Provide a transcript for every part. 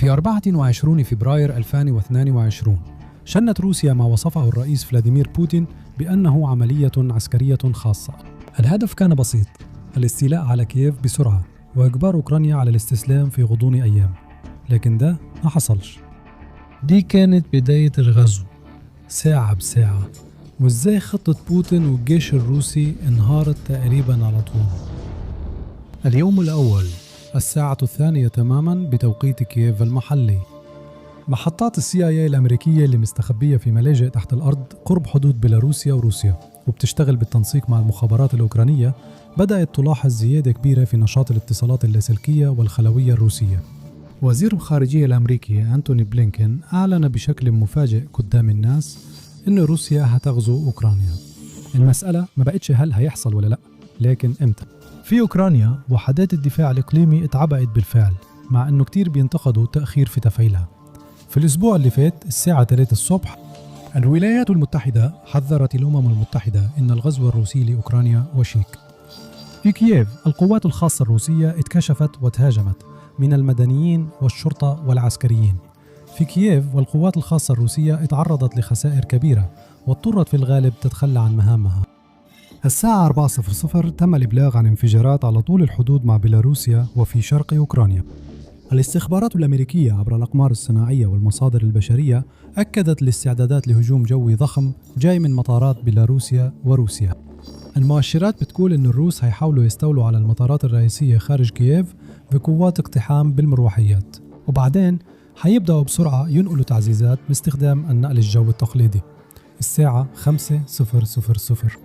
في 24 فبراير 2022 شنت روسيا ما وصفه الرئيس فلاديمير بوتين بأنه عملية عسكرية خاصة. الهدف كان بسيط: الاستيلاء على كييف بسرعة وإجبار أوكرانيا على الاستسلام في غضون أيام، لكن ده ما حصلش. دي كانت بداية الغزو ساعة بساعة، وإزاي خطة بوتين والجيش الروسي انهارت تقريبا على طول. اليوم الأول الساعة 2 تماما بتوقيت كييف المحلي. محطات CIA الأمريكية اللي مستخبية في ملاجئ تحت الأرض قرب حدود بيلاروسيا وروسيا وبتشتغل بالتنسيق مع المخابرات الأوكرانية بدأت تلاحظ زيادة كبيرة في نشاط الاتصالات اللاسلكية والخلوية الروسية. وزير الخارجية الأمريكي أنتوني بلينكين أعلن بشكل مفاجئ قدام الناس إن روسيا هتغزو أوكرانيا. المسألة ما بقتش هل هيحصل ولا لأ، لكن إمتى. في أوكرانيا وحدات الدفاع الإقليمي اتعبأت بالفعل، مع إنه كتير بينتقدوا تأخير في تفعيلها. في الأسبوع اللي فات الساعة 3 الصبح الولايات المتحدة حذرت الأمم المتحدة إن الغزو الروسي لأوكرانيا وشيك. في كييف القوات الخاصة الروسية اتكشفت وتهاجمت من المدنيين والشرطة والعسكريين. في كييف والقوات الخاصة الروسية اتعرضت لخسائر كبيرة واضطرت في الغالب تتخلى عن مهامها. الساعة 4:00 تم الإبلاغ عن انفجارات على طول الحدود مع بيلاروسيا وفي شرق أوكرانيا. الاستخبارات الأمريكية عبر الأقمار الصناعية والمصادر البشرية أكدت الاستعدادات لهجوم جوي ضخم جاي من مطارات بيلاروسيا وروسيا. المؤشرات بتقول إن الروس هيحاولوا يستولوا على المطارات الرئيسية خارج كييف بقوات اقتحام بالمروحيات، وبعدين هيبدأوا بسرعة ينقلوا تعزيزات باستخدام النقل الجوي التقليدي. الساعة 5:00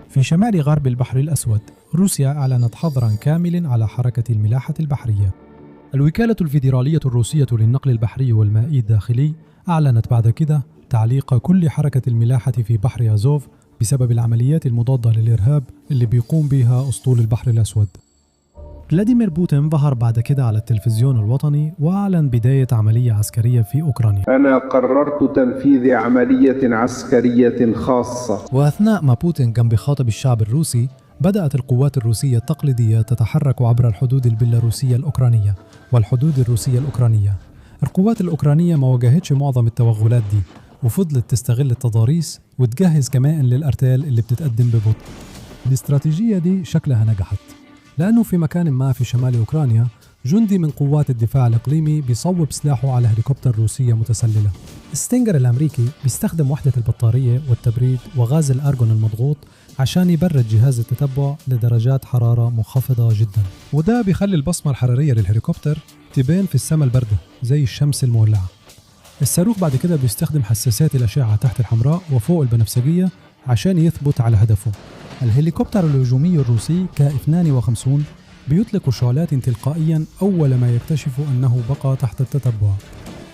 في شمال غرب البحر الأسود روسيا أعلنت حظرا كاملا على حركة الملاحة البحرية. الوكالة الفيدرالية الروسية للنقل البحري والمائي الداخلي أعلنت بعد كده تعليق كل حركة الملاحة في بحر أزوف بسبب العمليات المضادة للإرهاب اللي بيقوم بها أسطول البحر الأسود. فلاديمير بوتين ظهر بعد كده على التلفزيون الوطني وأعلن بداية عملية عسكرية في أوكرانيا. أنا قررت تنفيذ عملية عسكرية خاصة. وأثناء ما بوتين كان بيخاطب الشعب الروسي بدأت القوات الروسية التقليدية تتحرك عبر الحدود البيلاروسية الأوكرانية والحدود الروسية الأوكرانية. القوات الأوكرانية ما واجهتش معظم التوغلات دي، وفضلت تستغل التضاريس وتجهز كمائن للأرتال اللي بتتقدم ببطء. الاستراتيجية دي شكلها نجحت، لأنه في مكان ما في شمال أوكرانيا جندي من قوات الدفاع الإقليمي بيصوب سلاحه على هليكوبتر روسية متسللة. ستينجر الأمريكي بيستخدم وحدة البطارية والتبريد وغاز الأرجون المضغوط عشان يبرد جهاز التتبع لدرجات حرارة منخفضة جدا، وده بيخلي البصمة الحرارية للهليكوبتر تبان في السماء الباردة زي الشمس المولعة. الصاروخ بعد كده بيستخدم حساسات الأشعة تحت الحمراء وفوق البنفسجية عشان يثبت على هدفه. الهليكوبتر الهجومي الروسي K-52 بيطلق شعلات تلقائيا أول ما يكتشف أنه بقى تحت التتبع،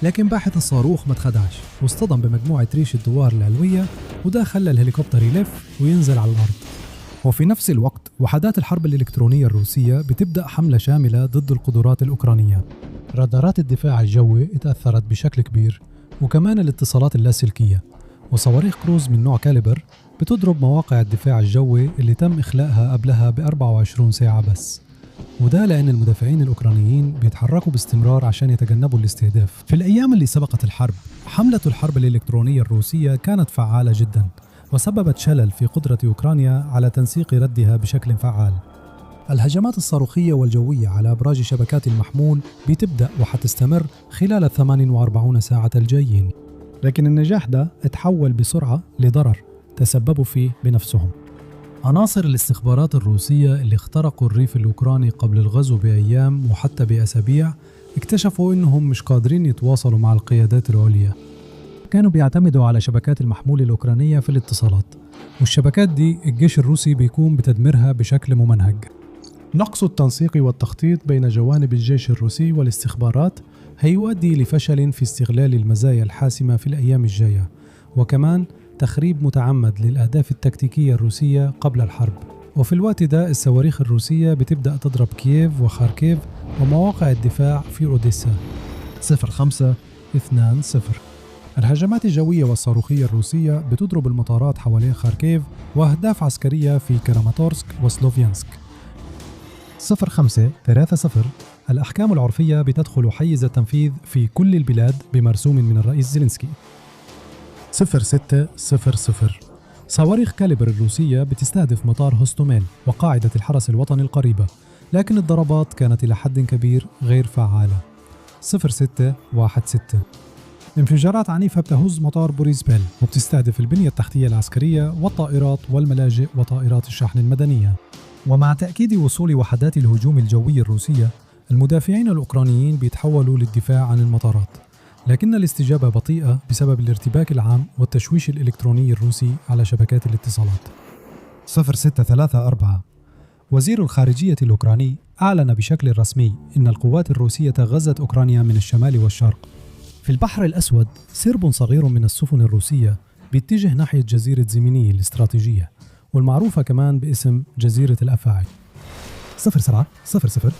لكن باحث الصاروخ ما اتخدعش واصطدم بمجموعة ريش الدوار العلوية، وده خلى الهليكوبتر يلف وينزل على الأرض. وفي نفس الوقت وحدات الحرب الإلكترونية الروسية بتبدأ حملة شاملة ضد القدرات الأوكرانية. رادارات الدفاع الجوي اتأثرت بشكل كبير، وكمان الاتصالات اللاسلكية، وصواريخ كروز من نوع كاليبر بتضرب مواقع الدفاع الجوي اللي تم إخلاءها قبلها ب 24 ساعة بس، وده لأن المدافعين الأوكرانيين بيتحركوا باستمرار عشان يتجنبوا الاستهداف. في الأيام اللي سبقت الحرب حملة الحرب الإلكترونية الروسية كانت فعالة جدا، وسببت شلل في قدرة أوكرانيا على تنسيق ردها بشكل فعال. الهجمات الصاروخية والجوية على أبراج شبكات المحمول بتبدأ وحتستمر خلال 48 ساعة الجايين، لكن النجاح ده اتحول بسرعة لضرر تسببوا فيه بنفسهم. عناصر الاستخبارات الروسية اللي اخترقوا الريف الأوكراني قبل الغزو بأيام وحتى بأسابيع اكتشفوا إنهم مش قادرين يتواصلوا مع القيادات العليا. كانوا بيعتمدوا على شبكات المحمول الأوكرانية في الاتصالات، والشبكات دي الجيش الروسي بيقوم بتدميرها بشكل ممنهج. نقص التنسيق والتخطيط بين جوانب الجيش الروسي والاستخبارات هيؤدي لفشل في استغلال المزايا الحاسمة في الأيام الجاية، وكمان تخريب متعمد للأهداف التكتيكية الروسية قبل الحرب. وفي الوقت ده الصواريخ الروسية بتبدأ تضرب كييف وخاركيف ومواقع الدفاع في أوديسا. 0520 الهجمات الجوية والصاروخية الروسية بتضرب المطارات حوالين خاركيف وأهداف عسكرية في كراماتورسك وسلوفيانسك. 0530 الأحكام العرفية بتدخل حيز التنفيذ في كل البلاد بمرسوم من الرئيس زيلينسكي. 06:00 صواريخ كاليبر الروسية بتستهدف مطار هوستوميل وقاعدة الحرس الوطني القريبة، لكن الضربات كانت إلى حد كبير غير فعالة. 06:16 انفجارات عنيفة بتهز مطار بوريسبيل وبتستهدف البنية التحتية العسكرية والطائرات والملاجئ وطائرات الشحن المدنية. ومع تأكيد وصول وحدات الهجوم الجوي الروسية، المدافعين الأوكرانيين بيتحولوا للدفاع عن المطارات، لكن الاستجابة بطيئة بسبب الارتباك العام والتشويش الإلكتروني الروسي على شبكات الاتصالات. 06:34 وزير الخارجية الأوكراني أعلن بشكل رسمي إن القوات الروسية غزت أوكرانيا من الشمال والشرق. في البحر الأسود سرب صغير من السفن الروسية بيتجه ناحية جزيرة زيميني الاستراتيجية، والمعروفة كمان باسم جزيرة الأفاعي. 07:00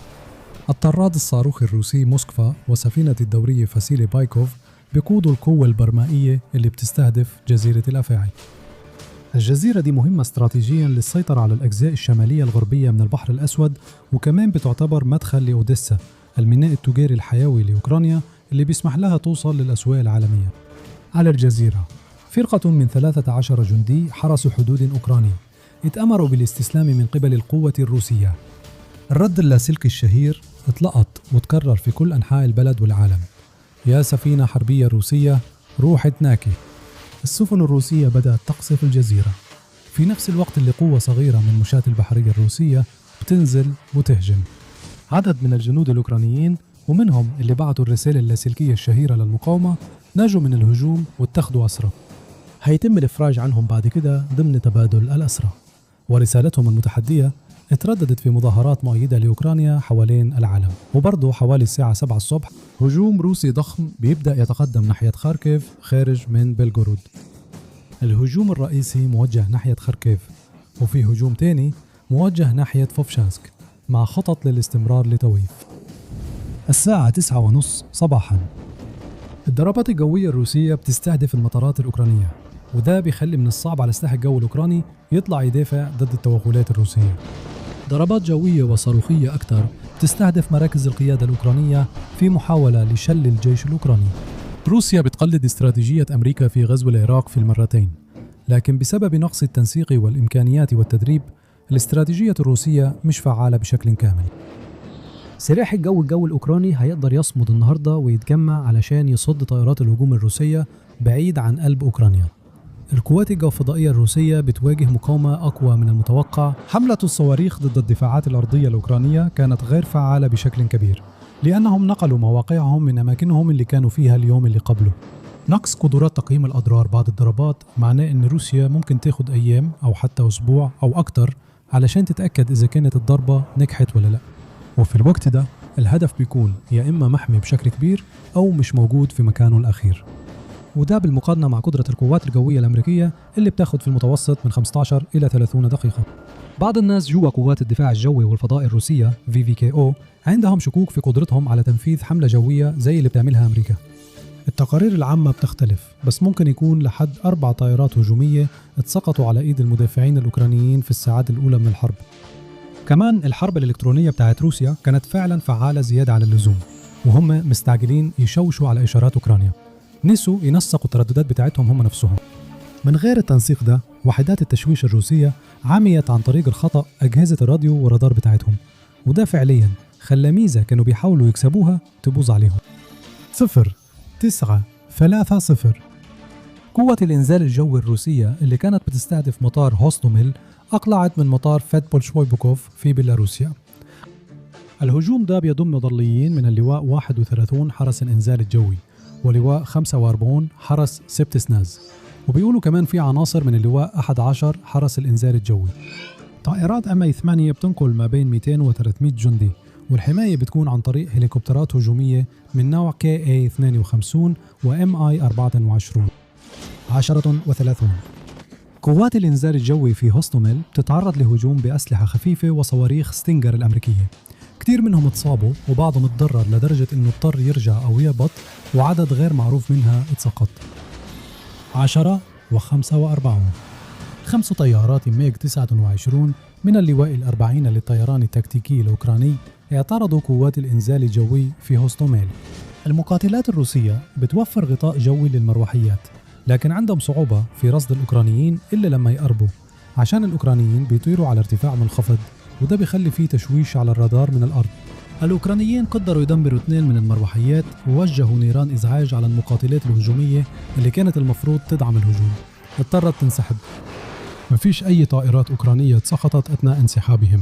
الطراد الصاروخي الروسي موسكفا وسفينة الدورية فاسيلي بايكوف بيقودوا القوة البرمائية اللي بتستهدف جزيرة الأفاعي. الجزيرة دي مهمة استراتيجيا للسيطرة على الأجزاء الشمالية الغربية من البحر الأسود، وكمان بتعتبر مدخل لأوديسا، الميناء التجاري الحيوي لأوكرانيا اللي بيسمح لها توصل للأسواق العالمية. على الجزيرة فرقة من 13 جندي حرسوا حدود أوكراني اتأمروا بالاستسلام من قبل القوة الروسية. الرد اللاسلكي الشهير اتلقط وتكرر في كل أنحاء البلد والعالم: يا سفينة حربية روسية روح تناكي. السفن الروسية بدأت تقصف الجزيرة في نفس الوقت اللي قوة صغيرة من مشاة البحرية الروسية بتنزل وتهجم. عدد من الجنود الأوكرانيين ومنهم اللي بعتوا الرسالة اللاسلكية الشهيرة للمقاومة نجوا من الهجوم واتخذوا أسرى. هيتم الإفراج عنهم بعد كده ضمن تبادل الأسرى، ورسالتهم المتحدية اترددت في مظاهرات مؤيدة لأوكرانيا حوالين العالم. وبرضه حوالي الساعة 7 الصبح هجوم روسي ضخم بيبدأ يتقدم ناحية خاركيف خارج من بلغورود. الهجوم الرئيسي موجه ناحية خاركيف، وفي هجوم تاني موجه ناحية فوفشانسك مع خطط للاستمرار لتويف. الساعة 9:30 صباحا الضربات الجوية الروسية بتستهدف المطارات الأوكرانية، وده بيخلي من الصعب على سلاح الجو الأوكراني يطلع يدافع ضد التوغلات الروسية. ضربات جوية وصاروخية أكثر تستهدف مراكز القيادة الأوكرانية في محاولة لشل الجيش الأوكراني. روسيا بتقلد استراتيجية أمريكا في غزو العراق في المرتين، لكن بسبب نقص التنسيق والإمكانيات والتدريب الاستراتيجية الروسية مش فعالة بشكل كامل. سلاح الجو الأوكراني هيقدر يصمد النهاردة ويتجمع علشان يصد طائرات الهجوم الروسية بعيد عن قلب أوكرانيا. القوات الجوفضائية الروسية بتواجه مقاومة أقوى من المتوقع. حملة الصواريخ ضد الدفاعات الأرضية الأوكرانية كانت غير فعالة بشكل كبير، لأنهم نقلوا مواقعهم من أماكنهم اللي كانوا فيها اليوم اللي قبله. نقص قدرات تقييم الأضرار بعد الضربات معناه أن روسيا ممكن تاخد أيام أو حتى أسبوع أو أكتر علشان تتأكد إذا كانت الضربة نجحت ولا لا. وفي الوقت ده الهدف بيكون يا إما محمي بشكل كبير أو مش موجود في مكانه الأخير. وده بالمقارنة مع قدرة القوات الجوية الأمريكية اللي بتاخد في المتوسط من 15 إلى 30 دقيقة. بعض الناس جوا قوات الدفاع الجوي والفضاء الروسية VVKO عندهم شكوك في قدرتهم على تنفيذ حملة جوية زي اللي بتعملها أمريكا. التقارير العامة بتختلف، بس ممكن يكون لحد 4 طائرات هجومية اتسقطوا على إيد المدافعين الأوكرانيين في الساعات الأولى من الحرب. كمان الحرب الإلكترونية بتاعت روسيا كانت فعلا فعالة زيادة على اللزوم، وهم مستعجلين يشوشوا على إشارات أوكرانيا. نسوا ينسقوا الترددات بتاعتهم هم نفسهم. من غير التنسيق ده وحدات التشويش الروسية عميت عن طريق الخطأ أجهزة الراديو والرادار بتاعتهم، وده فعليا خلى ميزة كانوا بيحاولوا يكسبوها تبوظ عليهم. 0930 قوة الإنزال الجوي الروسية اللي كانت بتستهدف مطار هوستوميل أقلعت من مطار فيت بولشويبوكوف في بيلاروسيا. الهجوم ده بيضم مظليين من اللواء 31 حرس الإنزال الجوي ولواء 45 حرس سبتسناز، وبيقولوا كمان في عناصر من اللواء 11 حرس الإنزال الجوي. طائرات MI-8 بتنقل ما بين 200 و 300 جندي، والحماية بتكون عن طريق هليكوبترات هجومية من نوع KA-52 و MI-24. 10:30 قوات الإنزال الجوي في هوستوميل بتتعرض لهجوم بأسلحة خفيفة وصواريخ ستينجر الأمريكية. كتير منهم اتصابوا وبعضهم اتضرر لدرجة انه اضطر يرجع او يهبط، وعدد غير معروف منها اتسقط. 10:45 5 طيارات ميج 29 من اللواء 40 للطيران التكتيكي الأوكراني اعترضوا قوات الإنزال الجوي في هوستوميل. المقاتلات الروسية بتوفر غطاء جوي للمروحيات، لكن عندهم صعوبة في رصد الأوكرانيين إلا لما يقربوا، عشان الأوكرانيين بيطيروا على ارتفاع منخفض، وده بيخلي فيه تشويش على الرادار من الأرض. الأوكرانيين قدروا يدمروا 2 من المروحيات ووجهوا نيران إزعاج على المقاتلات الهجومية اللي كانت المفروض تدعم الهجوم، اضطرت تنسحب. مفيش أي طائرات أوكرانية سقطت أثناء انسحابهم.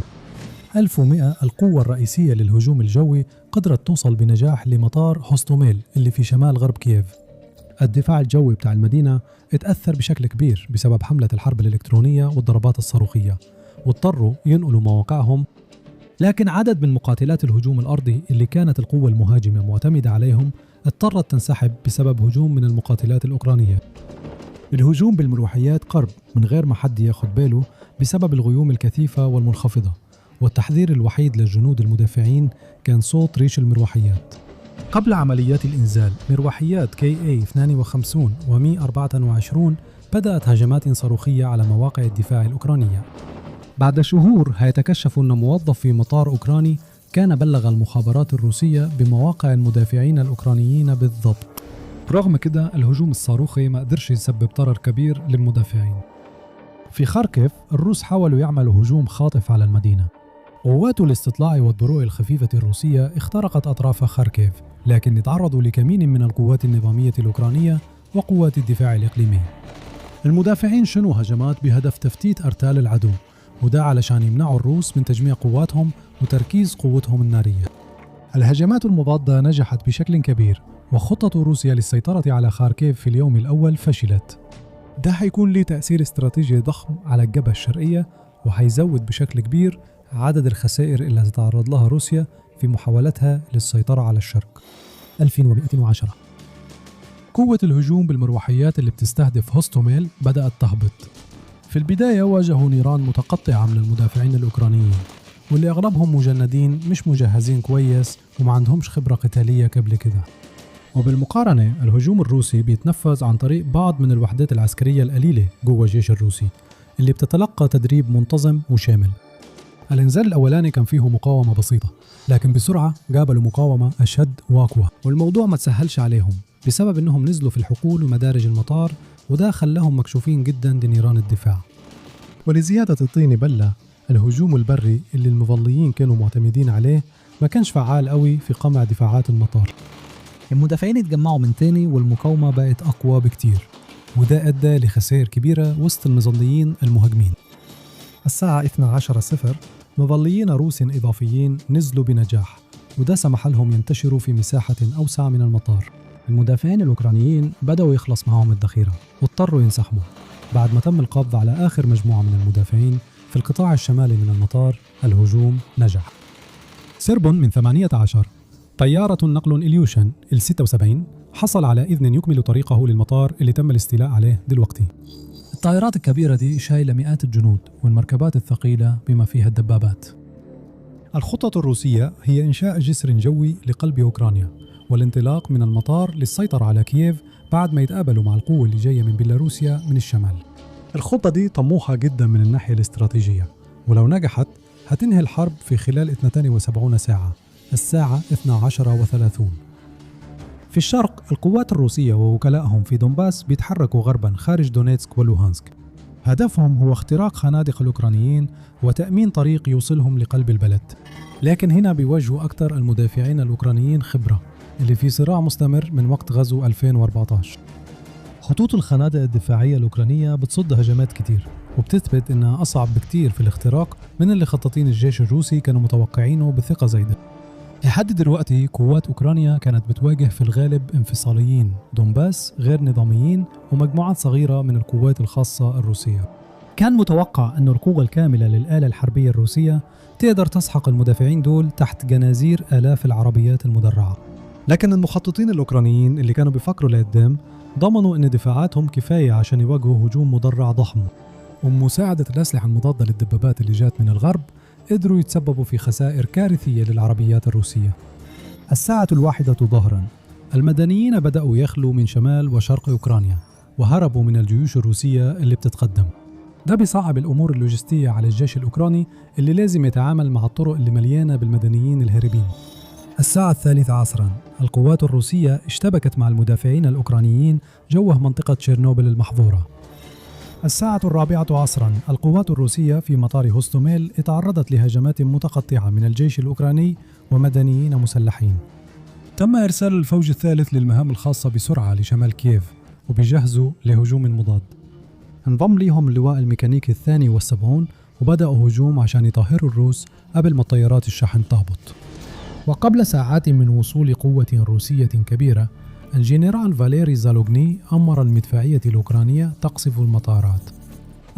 1100 القوة الرئيسية للهجوم الجوي قدرت توصل بنجاح لمطار هوستوميل اللي في شمال غرب كييف. الدفاع الجوي بتاع المدينة اتأثر بشكل كبير بسبب حملة الحرب الإلكترونية والضربات الصاروخية، واضطروا ينقلوا مواقعهم. لكن عدد من مقاتلات الهجوم الأرضي اللي كانت القوة المهاجمة معتمدة عليهم اضطرت تنسحب بسبب هجوم من المقاتلات الأوكرانية. الهجوم بالمروحيات قرب من غير ما حد ياخد باله بسبب الغيوم الكثيفة والمنخفضة، والتحذير الوحيد للجنود المدافعين كان صوت ريش المروحيات. قبل عمليات الإنزال، مروحيات KA 52 و مي 24 بدأت هجمات صاروخية على مواقع الدفاع الأوكرانية. بعد شهور هيتكشف أن موظف في مطار أوكراني كان بلغ المخابرات الروسية بمواقع المدافعين الأوكرانيين بالضبط. رغم كده الهجوم الصاروخي ما قدرش يسبب ضرر كبير للمدافعين. في خاركيف الروس حاولوا يعملوا هجوم خاطف على المدينة. قوات الاستطلاع والدروع الخفيفة الروسية اخترقت أطراف خاركيف، لكن تعرضوا لكمين من القوات النظامية الأوكرانية وقوات الدفاع الإقليمي. المدافعين شنوا هجمات بهدف تفتيت أرتال العدو، وده علشان يمنعوا الروس من تجميع قواتهم وتركيز قوتهم النارية. الهجمات المضادة نجحت بشكل كبير، وخطة روسيا للسيطرة على خاركيف في اليوم الأول فشلت. ده هيكون ليه تأثير استراتيجي ضخم على الجبهة الشرقية، وهيزود بشكل كبير عدد الخسائر اللي هتتعرض لها روسيا في محاولتها للسيطرة على الشرق. 2110 قوة الهجوم بالمروحيات اللي بتستهدف هوستوميل بدأت تهبط. في البداية واجهوا نيران متقطعة من المدافعين الأوكرانيين، واللي أغلبهم مجندين مش مجهزين كويس وما عندهمش خبرة قتالية قبل كده. وبالمقارنة الهجوم الروسي بيتنفذ عن طريق بعض من الوحدات العسكرية القليلة جوا الجيش الروسي اللي بتتلقى تدريب منتظم وشامل. الإنزال الأولاني كان فيه مقاومة بسيطة، لكن بسرعة قابلوا مقاومة أشد وأقوى، والموضوع ما تسهلش عليهم بسبب أنهم نزلوا في الحقول ومدارج المطار، وده خلاهم مكشوفين جدا لنيران الدفاع. ولزيادة الطين بلة، الهجوم البري اللي المظليين كانوا معتمدين عليه ما كانش فعال قوي في قمع دفاعات المطار. المدافعين اتجمعوا من تاني والمقاومة بقت أقوى بكتير، وده أدى لخسائر كبيرة وسط المظليين المهاجمين. الساعة 12:00 مظليين روس إضافيين نزلوا بنجاح، وده سمح لهم ينتشروا في مساحة أوسع من المطار. المدافعين الأوكرانيين بدأوا يخلص معهم الذخيرة واضطروا ينسحبوا بعد ما تم القبض على آخر مجموعة من المدافعين في القطاع الشمالي من المطار. الهجوم نجح. سرب من 18 طيارة نقل إليوشن ال76 حصل على إذن يكمل طريقه للمطار اللي تم الاستيلاء عليه دلوقتي. الطائرات الكبيرة دي شايلة مئات الجنود والمركبات الثقيلة بما فيها الدبابات. الخطة الروسية هي إنشاء جسر جوي لقلب أوكرانيا والانطلاق من المطار للسيطرة على كييف بعد ما يتقابلوا مع القوة اللي جاية من بيلاروسيا من الشمال. الخطة دي طموحة جدا من الناحية الاستراتيجية، ولو نجحت هتنهي الحرب في خلال 72 ساعة، الساعة 12:30. في الشرق القوات الروسية ووكلائهم في دونباس بيتحركوا غربا خارج دونيتسك ولوهانسك. هدفهم هو اختراق خنادق الأوكرانيين وتأمين طريق يوصلهم لقلب البلد. لكن هنا بيواجهوا أكثر المدافعين الأوكرانيين خبرة اللي في صراع مستمر من وقت غزو 2014. خطوط الخنادق الدفاعية الأوكرانية بتصد هجمات كتير، وبتثبت إنها أصعب بكتير في الاختراق من اللي خططين الجيش الروسي كانوا متوقعينه بثقة زايدة. لحد دلوقتي قوات أوكرانيا كانت بتواجه في الغالب انفصاليين دونباس غير نظاميين ومجموعات صغيرة من القوات الخاصة الروسية. كان متوقع أن القوة الكاملة للآلة الحربية الروسية تقدر تسحق المدافعين دول تحت جنازير آلاف العربيات المدرعة. لكن المخططين الأوكرانيين اللي كانوا بيفكروا لقدام ضمنوا أن دفاعاتهم كفاية عشان يواجهوا هجوم مدرع ضخم، ومساعدة الأسلحة المضادة للدبابات اللي جات من الغرب قدروا يتسببوا في خسائر كارثية للعربيات الروسية. الساعة 1 ظهرا المدنيين بدأوا يخلوا من شمال وشرق أوكرانيا وهربوا من الجيوش الروسية اللي بتتقدم. ده بيصعب الأمور اللوجستية على الجيش الأوكراني اللي لازم يتعامل مع الطرق اللي مليانة بالمدنيين الهاربين. الساعة 3 عصرا، القوات الروسية اشتبكت مع المدافعين الأوكرانيين جوه منطقة تشيرنوبل المحظورة. الساعة 4 عصرا، القوات الروسية في مطار هوستوميل اتعرضت لهجمات متقطعة من الجيش الأوكراني ومدنيين مسلحين. تم إرسال الفوج الثالث للمهام الخاصة بسرعة لشمال كييف وبيجهزوا لهجوم مضاد. انضم ليهم اللواء الميكانيكي 72 وبدأوا هجوم عشان يطهروا الروس قبل ما طيارات الشحن تهبط. وقبل ساعات من وصول قوة روسية كبيرة، الجنرال فاليري زالوغني أمر المدفعية الأوكرانية تقصف المطارات.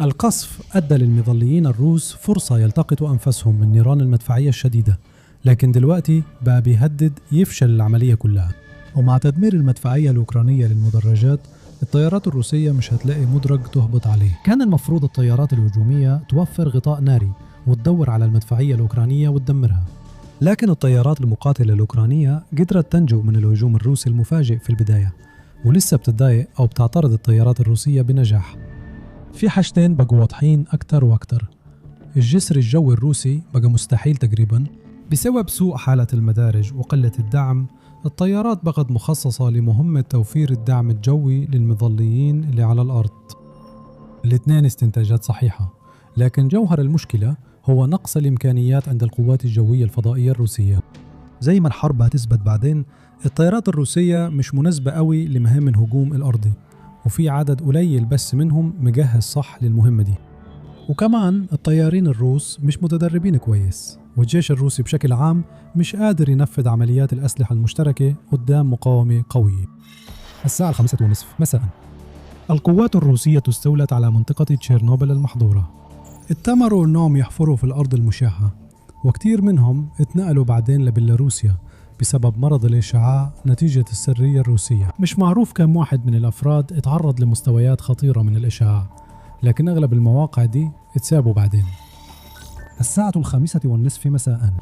القصف أدى للمظليين الروس فرصة يلتقطوا أنفسهم من نيران المدفعية الشديدة، لكن دلوقتي بقى بيهدد يفشل العملية كلها. ومع تدمير المدفعية الأوكرانية للمدرجات، الطيارات الروسية مش هتلاقي مدرج تهبط عليه. كان المفروض الطيارات الهجومية توفر غطاء ناري وتدور على المدفعية الأوكرانية وتدمرها، لكن الطيارات المقاتلة الأوكرانية قدرت تنجو من الهجوم الروسي المفاجئ في البداية، ولسه بتتضايق أو بتعترض الطيارات الروسية بنجاح. في حاجتين بقوا واضحين أكتر وأكتر: الجسر الجوي الروسي بقى مستحيل تقريبا بسبب سوء حالة المدارج وقلة الدعم. الطيارات بقت مخصصة لمهمة توفير الدعم الجوي للمظليين اللي على الأرض. الاثنين استنتاجات صحيحة، لكن جوهر المشكلة هو نقص الإمكانيات عند القوات الجوية الفضائية الروسية. زي ما الحرب هتثبت بعدين، الطيارات الروسية مش مناسبة قوي لمهام الهجوم الأرضي، وفي عدد قليل بس منهم مجهز صح للمهمة دي. وكمان الطيارين الروس مش متدربين كويس، والجيش الروسي بشكل عام مش قادر ينفذ عمليات الأسلحة المشتركة قدام مقاومة قوية. الساعة 5:30 مساء، القوات الروسية استولت على منطقة تشيرنوبل المحظورة. اتمروا انهم يحفروا في الأرض المشعة، وكتير منهم اتنقلوا بعدين لبيلاروسيا بسبب مرض الإشعاع نتيجة السرية الروسية. مش معروف كم واحد من الأفراد اتعرض لمستويات خطيرة من الإشعاع، لكن أغلب المواقع دي اتسابوا بعدين. الساعة 5:30 مساء،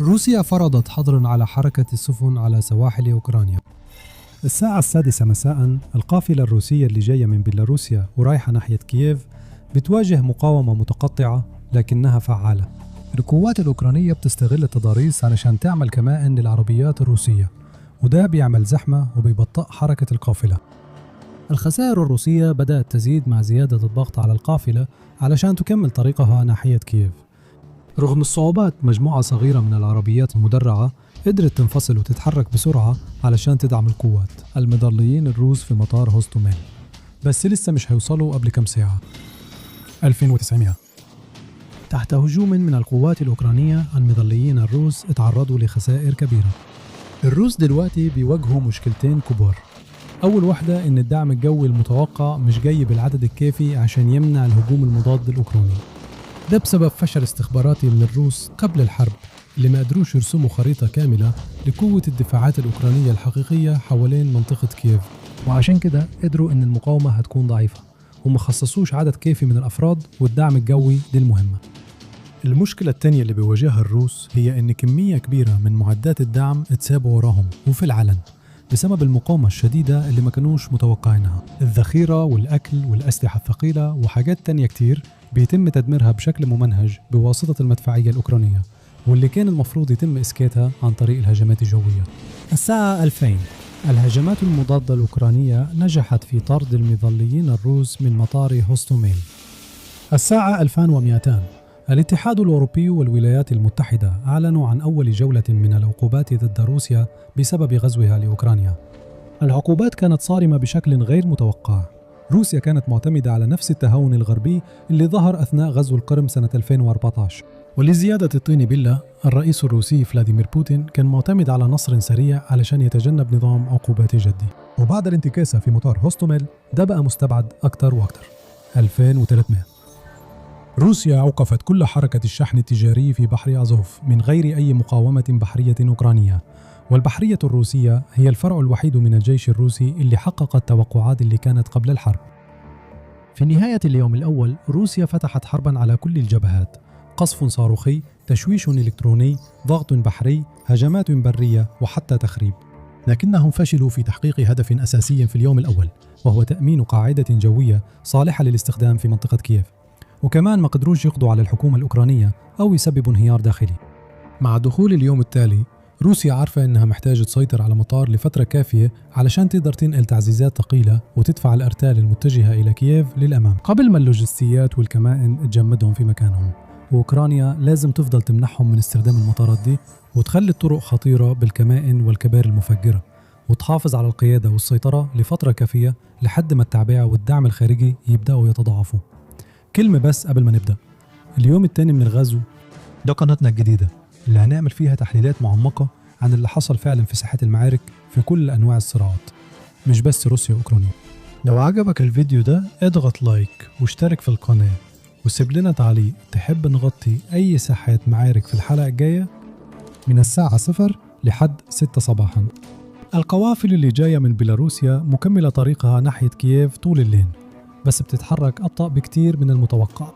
روسيا فرضت حظرا على حركة السفن على سواحل أوكرانيا. الساعة 6 مساء، القافلة الروسية اللي جاية من بيلاروسيا ورايحة ناحية كييف بتواجه مقاومة متقطعة لكنها فعالة. القوات الأوكرانية بتستغل التضاريس علشان تعمل كمائن للعربيات الروسية، وده بيعمل زحمة وبيبطئ حركة القافلة. الخسائر الروسية بدأت تزيد مع زيادة الضغط على القافلة علشان تكمل طريقها ناحية كييف. رغم الصعوبات، مجموعة صغيرة من العربيات المدرعة قدرت تنفصل وتتحرك بسرعة علشان تدعم القوات المظليين الروس في مطار هوستوميل، بس لسه مش هيوصلوا قبل كم ساعة. 2900 تحت هجوم من القوات الأوكرانية، المظليين الروس اتعرضوا لخسائر كبيرة. الروس دلوقتي بيواجهوا مشكلتين كبار. أول واحدة إن الدعم الجوي المتوقع مش جاي بالعدد الكافي عشان يمنع الهجوم المضاد الأوكراني. ده بسبب فشل استخباراتي من الروس قبل الحرب، اللي ما قدروش يرسموا خريطة كاملة لقوة الدفاعات الأوكرانية الحقيقية حوالين منطقة كييف، وعشان كده قدروا إن المقاومة هتكون ضعيفة وما خصصوش عدد كافي من الأفراد والدعم الجوي للمهمة. المشكلة التانية اللي بيواجهها الروس هي إن كمية كبيرة من معدات الدعم اتسابوا وراهم وفي العلن بسبب المقاومة الشديدة اللي ما كانوش متوقعينها. الذخيرة والأكل والأسلحة الثقيلة وحاجات تانية كتير بيتم تدميرها بشكل ممنهج بواسطة المدفعية الأوكرانية، واللي كان المفروض يتم إسكاتها عن طريق الهجمات الجوية. الساعة 2000، الهجمات المضادة الأوكرانية نجحت في طرد المظليين الروس من مطار هوستوميل. الساعة 2200، الاتحاد الأوروبي والولايات المتحدة أعلنوا عن أول جولة من العقوبات ضد روسيا بسبب غزوها لأوكرانيا. العقوبات كانت صارمة بشكل غير متوقع. روسيا كانت معتمدة على نفس التهاون الغربي اللي ظهر أثناء غزو القرم سنة 2014. ولزيادة الطين بلة، الرئيس الروسي فلاديمير بوتين كان معتمد على نصر سريع علشان يتجنب نظام عقوبات جدي. وبعد الانتكاسة في مطار هوستوميل، ده بقى مستبعد أكتر وأكتر. 2300، روسيا أوقفت كل حركة الشحن التجاري في بحر أزوف من غير أي مقاومة بحرية أوكرانية، والبحرية الروسية هي الفرع الوحيد من الجيش الروسي اللي حقق التوقعات اللي كانت قبل الحرب. في نهاية اليوم الأول، روسيا فتحت حربا على كل الجبهات: قصف صاروخي، تشويش إلكتروني، ضغط بحري، هجمات برية، وحتى تخريب. لكنهم فشلوا في تحقيق هدف أساسي في اليوم الأول، وهو تأمين قاعدة جوية صالحة للاستخدام في منطقة كييف. وكمان ما قدروش يقضوا على الحكومة الأوكرانية أو يسببوا انهيار داخلي. مع دخول اليوم التالي، روسيا عارفة إنها محتاجة تسيطر على مطار لفترة كافية علشان تقدر تنقل تعزيزات ثقيلة وتدفع الأرتال المتجهة إلى كييف للأمام قبل ما اللوجستيات والكمائن تجمدهم في مكانهم. وأوكرانيا لازم تفضل تمنحهم من استخدام المطارات دي وتخلي الطرق خطيرة بالكمائن والكباري المفجرة، وتحافظ على القيادة والسيطرة لفترة كافية لحد ما التعبئة والدعم الخارجي يبدأوا يتضاعفوا. كلمة بس قبل ما نبدأ، اليوم الثاني من الغزو ده قناتنا الجديدة اللي هنعمل فيها تحليلات معمقة عن اللي حصل فعلا في ساحات المعارك في كل أنواع الصراعات، مش بس روسيا وأوكرانيا. لو عجبك الفيديو ده اضغط لايك واشترك في القناة وسيب لنا تعليق تحب نغطي أي ساحات معارك في الحلقة الجاية من الساعة 0 لحد 6 صباحا. القوافل اللي جاية من بيلاروسيا مكملة طريقها ناحية كييف طول الليل، بس بتتحرك أبطأ بكتير من المتوقع.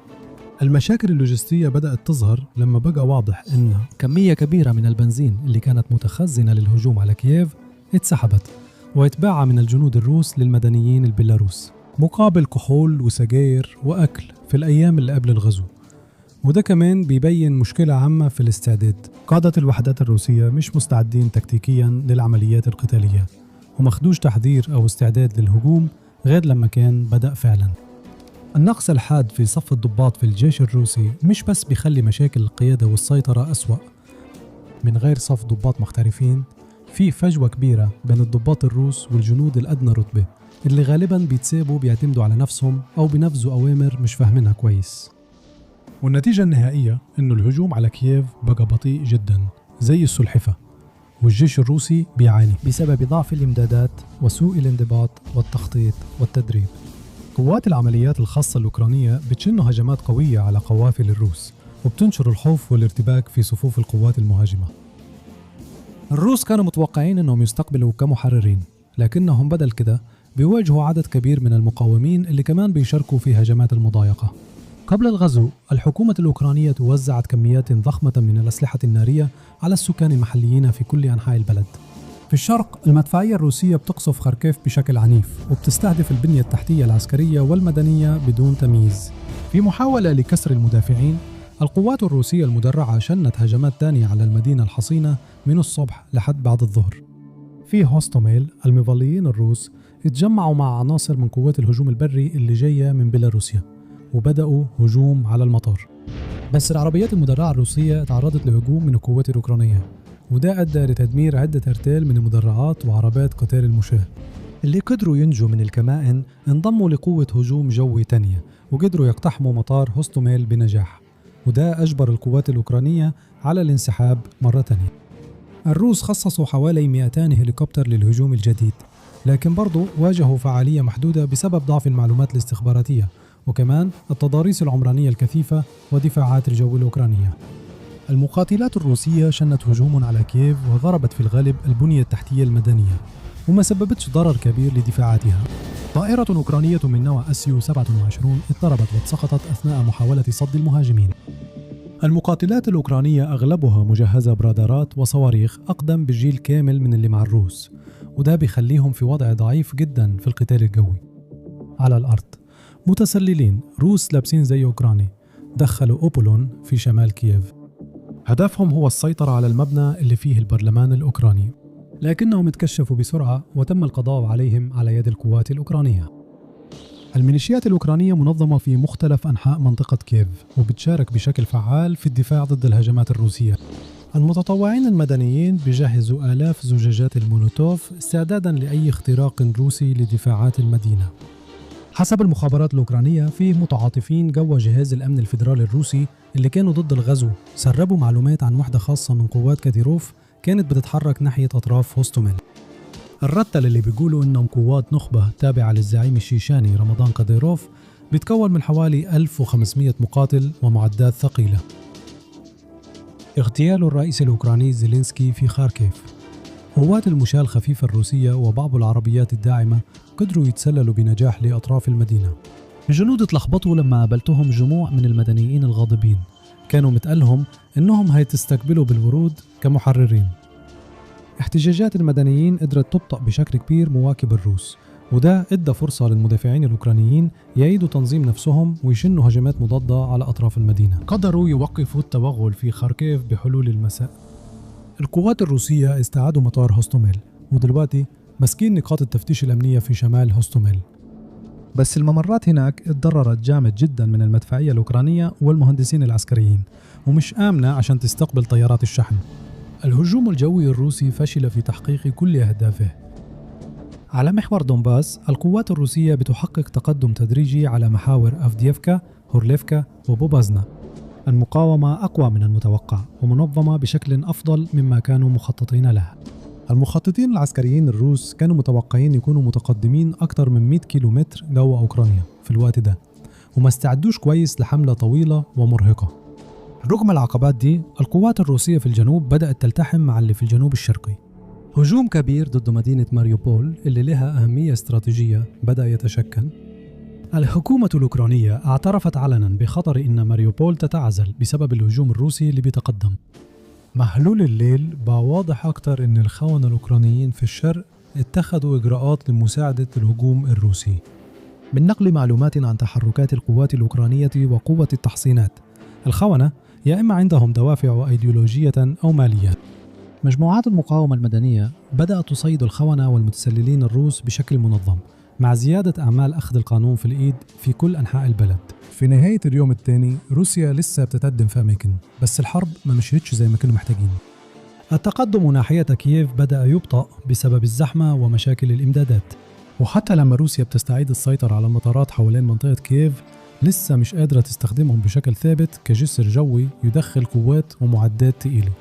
المشاكل اللوجستية بدأت تظهر لما بقى واضح إن كمية كبيرة من البنزين اللي كانت متخزنة للهجوم على كييف اتسحبت واتباع من الجنود الروس للمدنيين البيلاروس مقابل كحول وسجاير وأكل في الأيام اللي قبل الغزو. وده كمان بيبين مشكلة عامة في الاستعداد. قادة الوحدات الروسية مش مستعدين تكتيكيا للعمليات القتالية، ومخدوش تحذير أو استعداد للهجوم غير لما كان بدأ فعلا. النقص الحاد في صف الضباط في الجيش الروسي مش بس بيخلي مشاكل القيادة والسيطرة أسوأ. من غير صف ضباط محترفين، في فجوة كبيرة بين الضباط الروس والجنود الأدنى رتبة اللي غالبا بيتسابوا بيعتمدوا على نفسهم أو بينفذوا أوامر مش فاهمينها كويس. والنتيجة النهائية إنه الهجوم على كييف بقى بطيء جدا زي السلحفة، والجيش الروسي بيعاني بسبب ضعف الإمدادات وسوء الانضباط والتخطيط والتدريب. قوات العمليات الخاصة الأوكرانية بتشن هجمات قوية على قوافل الروس وبتنشر الخوف والارتباك في صفوف القوات المهاجمة. الروس كانوا متوقعين أنهم يستقبلوا كمحررين، لكنهم بدل كده بيواجهوا عدد كبير من المقاومين اللي كمان بيشاركوا في هجمات المضايقة. قبل الغزو، الحكومة الأوكرانية وزعت كميات ضخمة من الأسلحة النارية على السكان المحليين في كل أنحاء البلد. في الشرق، المدفعية الروسية بتقصف خاركيف بشكل عنيف وبتستهدف البنية التحتية العسكرية والمدنية بدون تمييز. في محاولة لكسر المدافعين، القوات الروسية المدرعة شنت هجمات تانية على المدينة الحصينة من الصبح لحد بعد الظهر. في هوستوميل، المظليين الروس اتجمعوا مع عناصر من قوات الهجوم البري اللي جاية من بيلاروسيا وبدأوا هجوم على المطار. بس العربيات المدرعة الروسية تعرضت لهجوم من القوات الأوكرانية، وده أدى لتدمير عدة أرتال من المدرعات وعربات قتال المشاة. اللي قدروا ينجوا من الكمائن انضموا لقوة هجوم جوي تانية وقدروا يقتحموا مطار هوستوميل بنجاح، وده أجبر القوات الأوكرانية على الانسحاب مرة تانية. الروس خصصوا حوالي 200 هليكوبتر للهجوم الجديد، لكن برضو واجهوا فعالية محدودة بسبب ضعف المعلومات الاستخباراتية وكمان التضاريس العمرانية الكثيفة ودفاعات الجو الأوكرانية. المقاتلات الروسية شنت هجوم على كييف وضربت في الغالب البنية التحتية المدنية وما سببتش ضرر كبير لدفاعاتها. طائرة أوكرانية من نوع SU-27 اضطربت وسقطت أثناء محاولة صد المهاجمين. المقاتلات الأوكرانية أغلبها مجهزة برادارات وصواريخ أقدم بجيل كامل من اللي مع الروس، وده بيخليهم في وضع ضعيف جدا في القتال الجوي. على الأرض، متسللين روس لابسين زي أوكراني دخلوا أوبولون في شمال كييف. هدفهم هو السيطرة على المبنى اللي فيه البرلمان الأوكراني، لكنهم اتكشفوا بسرعة وتم القضاء عليهم على يد القوات الأوكرانية. الميليشيات الأوكرانية منظمة في مختلف أنحاء منطقة كييف وبتشارك بشكل فعال في الدفاع ضد الهجمات الروسية. المتطوعين المدنيين بيجهزوا آلاف زجاجات المولوتوف استعدادا لأي اختراق روسي لدفاعات المدينة. حسب المخابرات الأوكرانية، فيه متعاطفين جوا جهاز الأمن الفيدرالي الروسي اللي كانوا ضد الغزو سربوا معلومات عن وحدة خاصة من قوات كاديروف كانت بتتحرك ناحية أطراف هوستوميل. الرتل اللي بيقولوا إنهم قوات نخبة تابعة للزعيم الشيشاني رمضان قاديروف بيتكون من حوالي 1500 مقاتل ومعدات ثقيلة. اغتيال الرئيس الأوكراني زيلينسكي في خاركيف. قوات المشاة الخفيفة الروسية وبعض العربيات الداعمة قدروا يتسللوا بنجاح لأطراف المدينة. الجنود اتلخبطوا لما قابلتهم جموع من المدنيين الغاضبين، كانوا متقالهم إنهم هيتستقبلوا بالورود كمحررين. احتجاجات المدنيين قدرت تبطأ بشكل كبير مواكب الروس، وده ادى فرصة للمدافعين الأوكرانيين يعيدوا تنظيم نفسهم ويشنوا هجمات مضادة على أطراف المدينة. قدروا يوقفوا التوغل في خاركيف بحلول المساء. القوات الروسية استعادوا مطار هوستوميل، ودلوقتي ماسكين نقاط التفتيش الأمنية في شمال هوستوميل. بس الممرات هناك اتضررت جامد جدا من المدفعية الأوكرانية والمهندسين العسكريين، ومش آمنة عشان تستقبل طيارات الشحن. الهجوم الجوي الروسي فشل في تحقيق كل أهدافه. على محور دونباس، القوات الروسية بتحقق تقدم تدريجي على محاور أفديفكا، هورليفكا وبوبازنا. المقاومة أقوى من المتوقع ومنظمة بشكل أفضل مما كانوا مخططين له. المخططين العسكريين الروس كانوا متوقعين يكونوا متقدمين أكثر من 100 كيلومتر جوه أوكرانيا في الوقت ده، وما استعدوش كويس لحملة طويلة ومرهقة. رغم العقبات دي، القوات الروسية في الجنوب بدأت تلتحم مع اللي في الجنوب الشرقي. هجوم كبير ضد مدينة ماريوبول اللي لها أهمية استراتيجية بدأ يتشكل. الحكومة الأوكرانية اعترفت علنا بخطر إن ماريوبول تتعزل بسبب الهجوم الروسي اللي بيتقدم. مع حلول الليل بقى واضح أكتر إن الخونة الأوكرانيين في الشرق اتخذوا إجراءات لمساعدة الهجوم الروسي من نقل معلومات عن تحركات القوات الأوكرانية وقوة التحصينات. الخونة يا إما عندهم دوافع أيديولوجية أو مالية. مجموعات المقاومة المدنية بدأت تصيد الخونة والمتسللين الروس بشكل منظم، مع زيادة أعمال أخذ القانون في الإيد في كل أنحاء البلد. في نهاية اليوم الثاني، روسيا لسه بتتقدم في أماكن، بس الحرب ما مشيتش زي ما كانوا محتاجين. التقدم ناحية كييف بدأ يبطأ بسبب الزحمة ومشاكل الإمدادات، وحتى لما روسيا بتستعيد السيطرة على المطارات حوالين منطقة كييف، لسه مش قادرة تستخدمهم بشكل ثابت كجسر جوي يدخل قوات ومعدات تقيلة.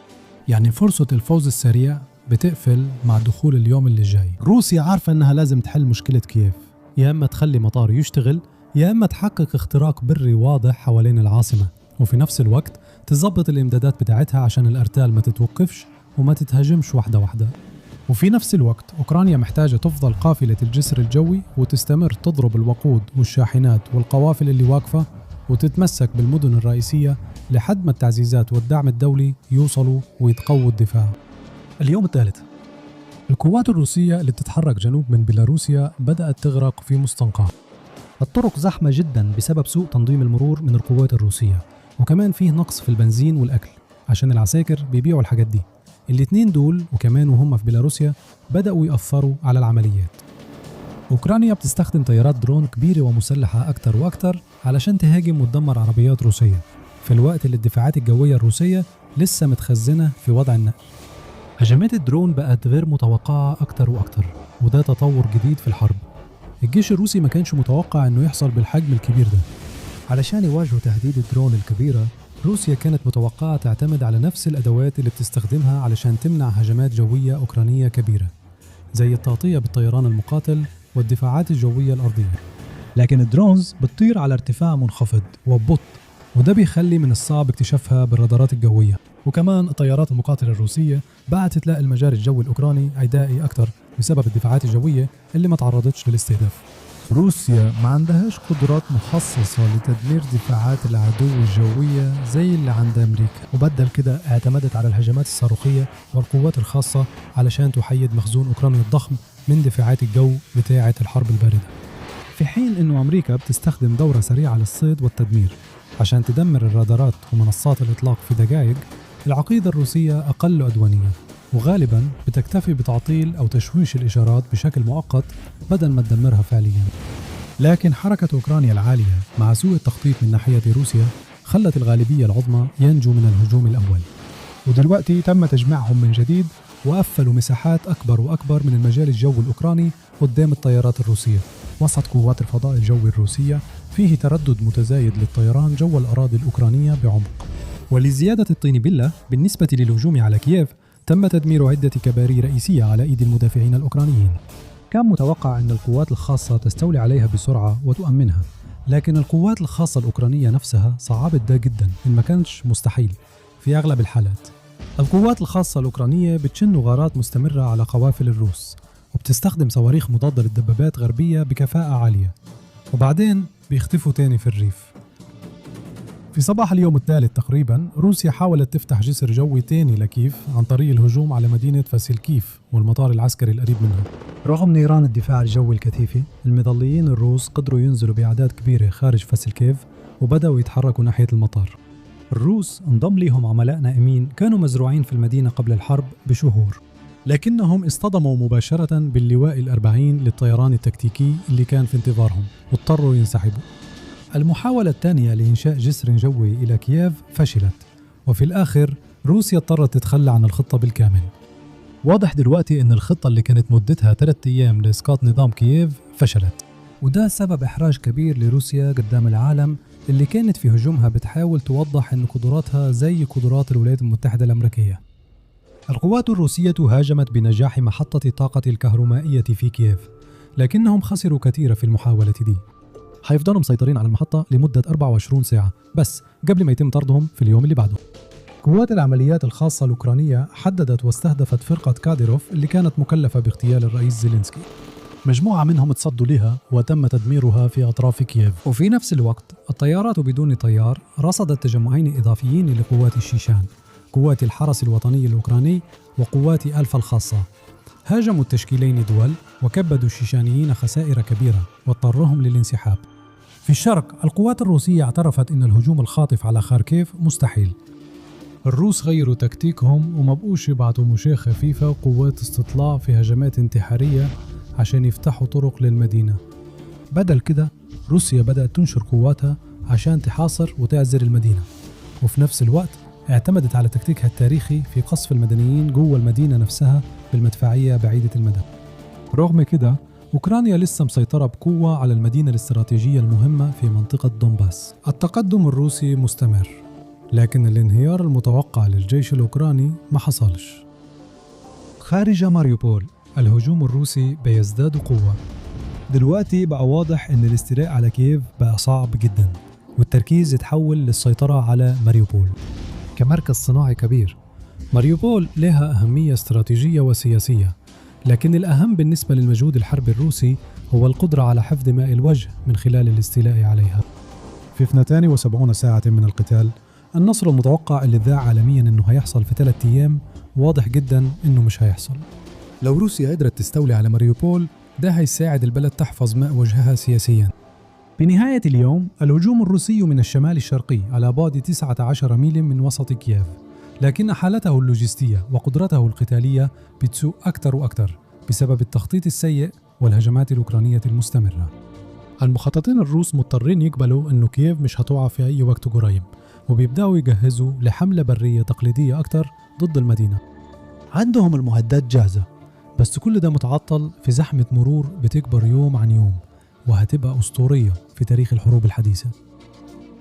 يعني فرصة الفوز السريع بتقفل مع دخول اليوم اللي جاي. روسيا عارفة انها لازم تحل مشكلة كييف، يا اما تخلي مطار يشتغل، يا اما تحقق اختراق بري واضح حوالين العاصمة، وفي نفس الوقت تظبط الامدادات بتاعتها عشان الارتال ما تتوقفش وما تتهاجمش واحدة واحدة. وفي نفس الوقت أوكرانيا محتاجة تفضل قافلة الجسر الجوي وتستمر تضرب الوقود والشاحنات والقوافل اللي واقفة، وتتمسك بالمدن الرئيسية لحد ما التعزيزات والدعم الدولي يوصلوا ويتقووا الدفاع. اليوم الثالث، القوات الروسية اللي بتتحرك جنوب من بيلاروسيا بدأت تغرق في مستنقع. الطرق زحمة جدا بسبب سوء تنظيم المرور من القوات الروسية، وكمان فيه نقص في البنزين والأكل عشان العساكر بيبيعوا الحاجات دي. الاتنين دول وكمان وهم في بيلاروسيا بدأوا يأثروا على العمليات. أوكرانيا بتستخدم طيارات درون كبيرة ومسلحة أكتر وأكتر علشان تهاجم وتدمر عربيات روسية، في الوقت اللي الدفاعات الجوية الروسية لسه متخزنة في وضع النقل. هجمات الدرون بقت غير متوقعة أكتر وأكتر، وده تطور جديد في الحرب. الجيش الروسي ما كانش متوقع إنه يحصل بالحجم الكبير ده. علشان يواجهوا تهديد الدرون الكبيرة، روسيا كانت متوقعة تعتمد على نفس الأدوات اللي بتستخدمها علشان تمنع هجمات جوية أوكرانية كبيرة، زي التغطية بالطيران المقاتل والدفاعات الجوية الأرضية. لكن ال drones بتطير على ارتفاع منخفض وببطء، وده بيخلي من الصعب اكتشافها بالرادارات الجوية. وكمان الطيارات المقاتلة الروسية بقت تلاقي المجال الجوي الأوكراني عدائي أكتر بسبب الدفاعات الجوية اللي ما تعرضتش للاستهداف. روسيا ما عندهاش قدرات مخصصة لتدمير دفاعات العدو الجوية زي اللي عند أمريكا، وبدل كده اعتمدت على الهجمات الصاروخية والقوات الخاصة علشان تحيد مخزون أوكرانيا الضخم من دفاعات الجو بتاعة الحرب الباردة. في حين إنه أمريكا بتستخدم دورة سريعة للصيد والتدمير عشان تدمر الرادارات ومنصات الإطلاق في دقائق، العقيدة الروسية أقل عدوانية، وغالبا بتكتفي بتعطيل أو تشويش الإشارات بشكل مؤقت بدل ما تدمرها فعليا. لكن حركة أوكرانيا العالية مع سوء التخطيط من ناحية روسيا خلت الغالبية العظمى ينجو من الهجوم الأول، ودلوقتي تم تجميعهم من جديد وقفلوا مساحات أكبر وأكبر من المجال الجوي الأوكراني قدام الطيارات الروسية. وسط قوات الفضاء الجوي الروسية فيه تردد متزايد للطيران جوا الأراضي الأوكرانية بعمق. ولزيادة الطين بلة بالنسبة للهجوم على كييف، تم تدمير عدة كباري رئيسية على أيدي المدافعين الأوكرانيين. كان متوقع أن القوات الخاصة تستولي عليها بسرعة وتؤمنها، لكن القوات الخاصة الأوكرانية نفسها صعبت ده جدا، إن ما كانش مستحيل في أغلب الحالات. القوات الخاصة الأوكرانية بتشن غارات مستمرة على قوافل الروس، وبتستخدم صواريخ مضادة للدبابات غربية بكفاءة عالية، وبعدين بيختفوا تاني في الريف. في صباح اليوم الثالث تقريبا، روسيا حاولت تفتح جسر جوي تاني لكييف عن طريق الهجوم على مدينة فاسيلكيف والمطار العسكري القريب منها. رغم نيران الدفاع الجوي الكثيفة، المظليين الروس قدروا ينزلوا بأعداد كبيرة خارج فاسيلكيف وبدأوا يتحركوا ناحية المطار. الروس انضم ليهم عملاء نائمين كانوا مزروعين في المدينة قبل الحرب بشهور، لكنهم اصطدموا مباشرة باللواء 40 للطيران التكتيكي اللي كان في انتظارهم واضطروا ينسحبوا. المحاولة الثانية لإنشاء جسر جوي إلى كييف فشلت، وفي الآخر روسيا اضطرت تتخلى عن الخطة بالكامل. واضح دلوقتي أن الخطة اللي كانت مدتها 3 أيام لإسقاط نظام كييف فشلت، وده سبب إحراج كبير لروسيا قدام العالم اللي كانت في هجومها بتحاول توضح أن قدراتها زي قدرات الولايات المتحدة الأمريكية. القوات الروسية هاجمت بنجاح محطة الطاقة الكهرومائية في كييف، لكنهم خسروا كثير في المحاولة دي. هيفضلوا مسيطرين على المحطة لمدة 24 ساعة بس قبل ما يتم طردهم في اليوم اللي بعده. قوات العمليات الخاصة الأوكرانية حددت واستهدفت فرقة كاديروف اللي كانت مكلفة باغتيال الرئيس زيلينسكي. مجموعة منهم تصدوا لها وتم تدميرها في أطراف كييف. وفي نفس الوقت الطيارات بدون طيار رصدت تجمعين إضافيين لقوات الشيشان، قوات الحرس الوطني الأوكراني وقوات ألفا الخاصة. هاجموا التشكيلين دول وكبدوا الشيشانيين خسائر كبيرة واضطرهم للانسحاب. في الشرق القوات الروسية اعترفت أن الهجوم الخاطف على خاركيف مستحيل. الروس غيروا تكتيكهم وما بقوش يبعتوا مشاة خفيفة وقوات استطلاع في هجمات انتحارية عشان يفتحوا طرق للمدينة. بدل كده روسيا بدأت تنشر قواتها عشان تحاصر وتعزل المدينة، وفي نفس الوقت اعتمدت على تكتيكها التاريخي في قصف المدنيين جوه المدينة نفسها بالمدفعية بعيدة المدى. رغم كده أوكرانيا لسه مسيطرة بقوة على المدينة الاستراتيجية المهمة في منطقة دونباس. التقدم الروسي مستمر، لكن الانهيار المتوقع للجيش الأوكراني ما حصلش. خارج ماريوبول الهجوم الروسي بيزداد قوة. دلوقتي بقى واضح إن الاستيلاء على كييف بقى صعب جدا، والتركيز اتحول للسيطرة على ماريوبول كمركز صناعي كبير. ماريوبول لها أهمية استراتيجية وسياسية، لكن الأهم بالنسبة للمجهود الحربي الروسي هو القدرة على حفظ ماء الوجه من خلال الاستيلاء عليها. في 72 ساعة من القتال، النصر المتوقع اللي ذاع عالميا انه هيحصل في 3 أيام واضح جدا انه مش هيحصل. لو روسيا قدرت تستولي على ماريوبول ده هيساعد البلد تحفظ ماء وجهها سياسيا. بنهاية اليوم الهجوم الروسي من الشمال الشرقي على بعد 19 ميل من وسط كييف، لكن حالته اللوجستية وقدرته القتالية بتسوء أكثر وأكثر بسبب التخطيط السيء والهجمات الأوكرانية المستمرة. المخططين الروس مضطرين يقبلوا أنه كييف مش هتقع في أي وقت قريب، وبيبدأوا يجهزوا لحملة برية تقليدية أكثر ضد المدينة. عندهم المعدات جاهزة، بس كل ده متعطل في زحمة مرور بتكبر يوم عن يوم، وهتبقى أسطورية في تاريخ الحروب الحديثة.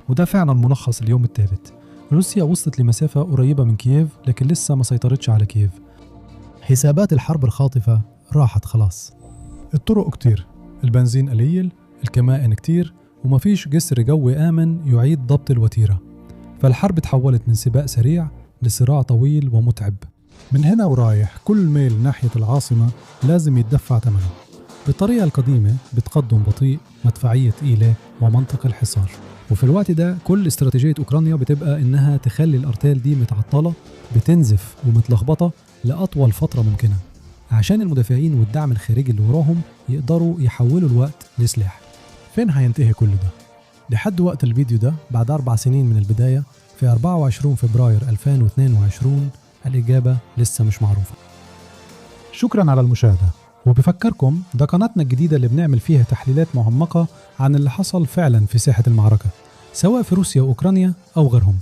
وده فعلا ملخص اليوم الثالث. روسيا وصلت لمسافة قريبة من كييف، لكن لسه ما سيطرتش على كييف. حسابات الحرب الخاطفة راحت خلاص. الطرق كتير، البنزين قليل، الكمائن كتير، ومفيش جسر جوي آمن يعيد ضبط الوتيرة. فالحرب تحولت من سباق سريع لصراع طويل ومتعب. من هنا ورايح كل ميل ناحية العاصمة لازم يتدفع ثمنه. بالطريقة القديمة بتقدم بطيء، مدفعية تقيلة، ومنطق الحصار. وفي الوقت ده كل استراتيجية أوكرانيا بتبقى إنها تخلي الأرتال دي متعطلة، بتنزف ومتلخبطة لأطول فترة ممكنة، عشان المدافعين والدعم الخارجي اللي وراهم يقدروا يحولوا الوقت لسلاح. فين هينتهي كل ده؟ لحد وقت الفيديو ده بعد 4 سنين من البداية في 24 فبراير 2022 الإجابة لسه مش معروفة. شكرا على المشاهدة، وبفكركم ده قناتنا الجديدة اللي بنعمل فيها تحليلات معمقة عن اللي حصل فعلا في ساحة المعركة، سواء في روسيا وأوكرانيا أو غيرهم.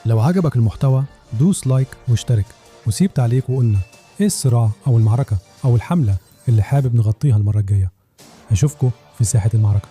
لو عجبك المحتوى دوس like واشترك وسيب تعليق وقلنا ايه الصراع أو المعركة أو الحملة اللي حابب نغطيها المرة الجاية. أشوفكم في ساحة المعركة.